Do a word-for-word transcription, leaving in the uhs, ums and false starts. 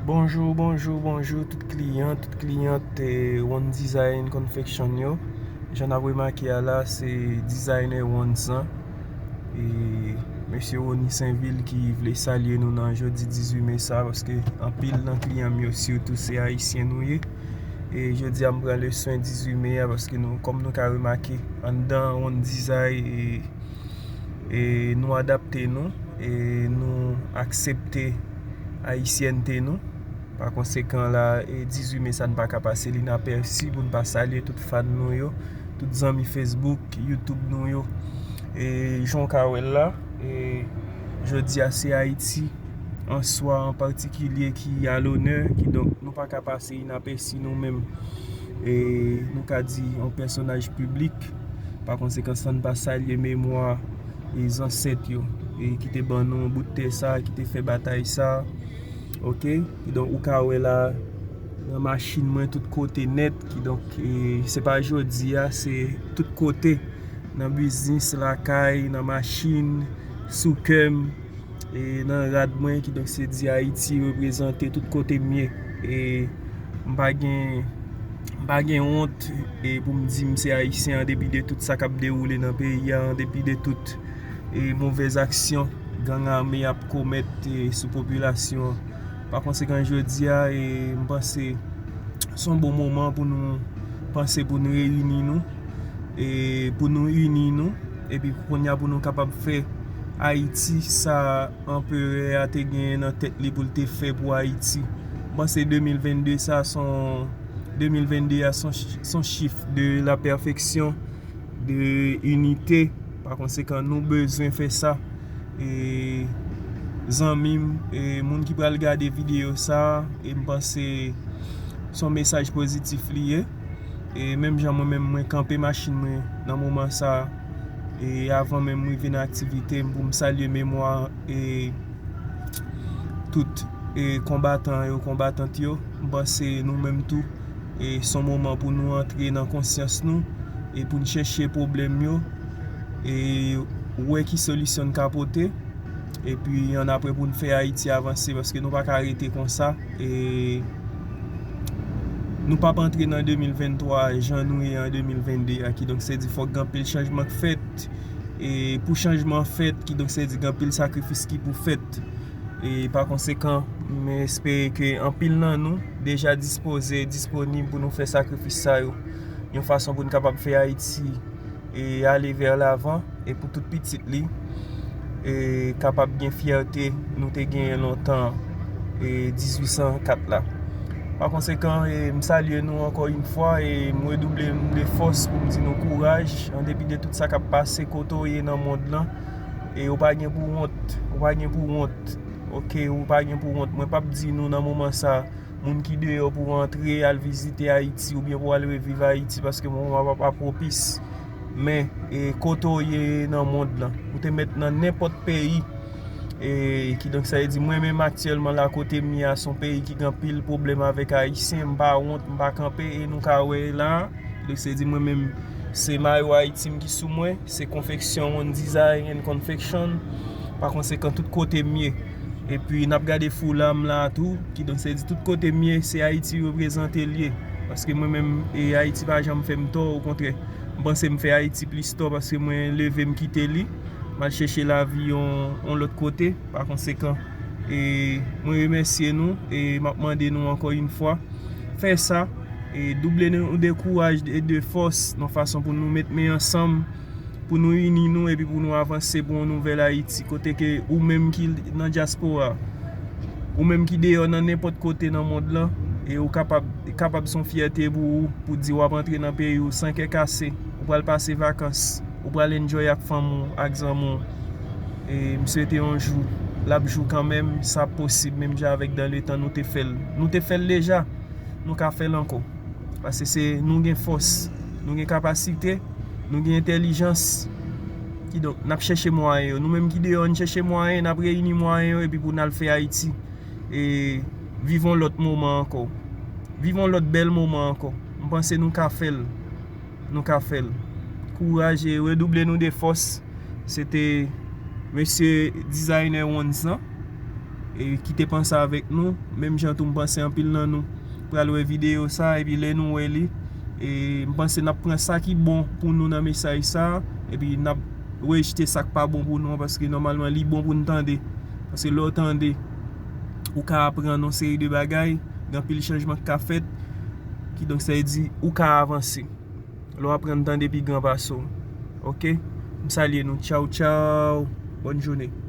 Bonjou, bonjou, bonjou tout kliyan, tout kliyant, eh, One Design Confection yo. Jan n ap remake a la, se designer One san. E mesye Rony Sainvil ki vle salye nou nan jodi dizuit me sa, paske anpil nan kliyan m yo, sitou se ayisyen nou ye. E jodi a, m pran le swen dizuit me a, paske nou, kòm nou ka remake, anndan One Design, e, e nou adapte nou, e nou aksepte ayisyènte nou. Pa konsekan la, e dizuit me sa, n pa ka pase li inapèsi pou n pa salye tout fan nou yo, tout zanmi Facebook, YouTube nou yo. E jan w ka wè l la, e jodi a se Ayiti an swa an patikilye ki a lonè, kidonk nou pa ka pase inapèsi nou menm. E nou ka di yon pèsonaj piblik, pa konsekan san n pa salye memwa e zansèt yo, e ki te ban nou bout tè sa, ki te fè batay sa, oke? Kidonk, ou ka wè la, nan machin mwen tout kote nèt, kidonk, e se pa jodi a, se tout kote, nan biznis, lakay, nan machin, sou kè m, e nan rad mwen, kidonk se di Ayiti reprezante tout kote m ye. E m pa gen, m pa gen wont, e pou m di m se ayisyen an depi de tout sa k ap dewoule nan peyi a, an depi de tout, e movèz aksyon gang ame ap komèt, e sou popilasyon an. Pa konsekan, jodi a, e m panse se yon bon moman pou nou panse pou nou reyini nou, e pou nou ini nou, epi kounye a pou nou kapab fè Ayiti sa anperè a te genyen nan tèt li pou l te fè pou Ayiti. M panse de mil vennde sa se yon, de mil vennde a se yon ch-, se yon chif de la pèfeksyon, de inite. Pa konsekan, nou bezwen fè sa. E zanmi m, e moun ki pral gade videyo sa, e m panse se yon mesaj pozitif li ye. E menm jan mwen menm, mwen kanpe machin mwen nan moman sa, e avan menm m rive nan aktivite m pou m salye memwa, e tout, e konbatan yo, konbatant yo, m panse nou menm tou, e se yon moman pou nou antre nan konsyans nou, e pou n chèche pwoblèm yo, e wè ki solisyon n ka pote, epi annapre pou n fè Ayiti avanse, paske nou pa ka rete konsa, e nou p ap antre nan de mil venntwa jan nou ye an de mil vennde a, kidonk se di fòk gen anpil chanjman k fèt, e pou chanjman fèt, kidonk se di gen anpil sakrifis ki pou fèt. E pa konsekan, m espere ke anpil nan nou deja dispoze, disponib pou nou fè sakrifis sa yo, yon fason pou n kapab fè Ayiti, e ale vè lavan, e pou tout pitit li, e kapab gen fyète nou te genyen lontan, e dizuit san kat la. Pa konsekan, e m salye nou ankò yon fwa, e m redouble m de fòs pou m di nou kouraj, an depi de tout sa k ap pase kote w ye nan mond lan, e ou pa gen pou wont, ou pa gen pou wont, oke, ou pa gen pou wont. Mwen p ap di nou nan moman sa, moun ki deyò pou antre, al vizite Ayiti, oubyen pou al reviv Ayiti, paske moman pa, pa pwopis. Men, e kote w ye nan mond lan, ou te mèt nan nenpòt peyi, e kidonk sa vle di, mwen menm aktyèlman la kote m ye a, se yon peyi ki gen anpil pwoblèm avèk Ayisyen, m pa wont, m pa kanpe, e nou ka wè la, kidonk se di mwen menm, se mayo Ayiti m ki sou mwen, se konfeksyon One Design and Confection, pa konsekan tout kote m ye. Epi n ap gade foula m la tou, kidonk se di tout kote m ye, se Ayiti reprezante l ye. Paske mwen menm, e Ayiti pa janm fè m tò, okontrè, m panse m fè Ayiti plis tò paske mwen leve m kite li, m al chèche lavi yon, yon lòt kote. Pa konsekan, e mwen remèsye nou, e m ap mande nou ankò yon fwa, fè sa, e double nou de kouraj e de fòs nan fason pou nou met men ansanm, pou nou ini nou epi pou nou avanse pou yon nouvèl Ayiti, kote ke ou menm ki nan dyaspora, ou menm ki deyò nan nenpòt kote nan mond lan, e ou kapab, kapab se yon fyète pou ou, pou di w ap antre nan peyi w san kè kase, ou pral pase vakans, ou pral enjoy ak fanmi w, ak zanmi w. E m swete yon jou, l ap jou kanmenm, sa posib, menm jan avèk dan le tan nou te fè l. Nou te fè l deja, nou ka fè l ankò. Paske se, nou gen fòs, nou gen kapasite, nou gen entèlijans. Kidonk, n ap chèche mwayen yo. Nou menm ki deyò, n chèche mwayen, n ap reyini mwayen yo, epi pou n al fè Ayiti, e viv yon lòt moman ankò. Viv yon lòt bèl moman ankò. M panse nou ka fè l. Nou ka fè l. Kouraj e redouble nou de fòs. Se te mesye dizayner One san. e ki te panse avèk nou, menm jan tou m panse anpil nan nou pral wè videyo sa, epi lè nou wè li, e m panse n ap pran sa ki bon pou nou nan mesaj sa, epi n ap rejte sa k pa bon pou nou an, paske nòmalman li bon pou n tande. Paske lè w tande, ou ka aprann yon seri de bagay, gen anpil chanjman k ka fèt, kidonk sa vle di ou ka avanse. Lè w aprann tande pi gran pase w. Oke? M salye nou. Tchaw, tchaw. Bòn jounen.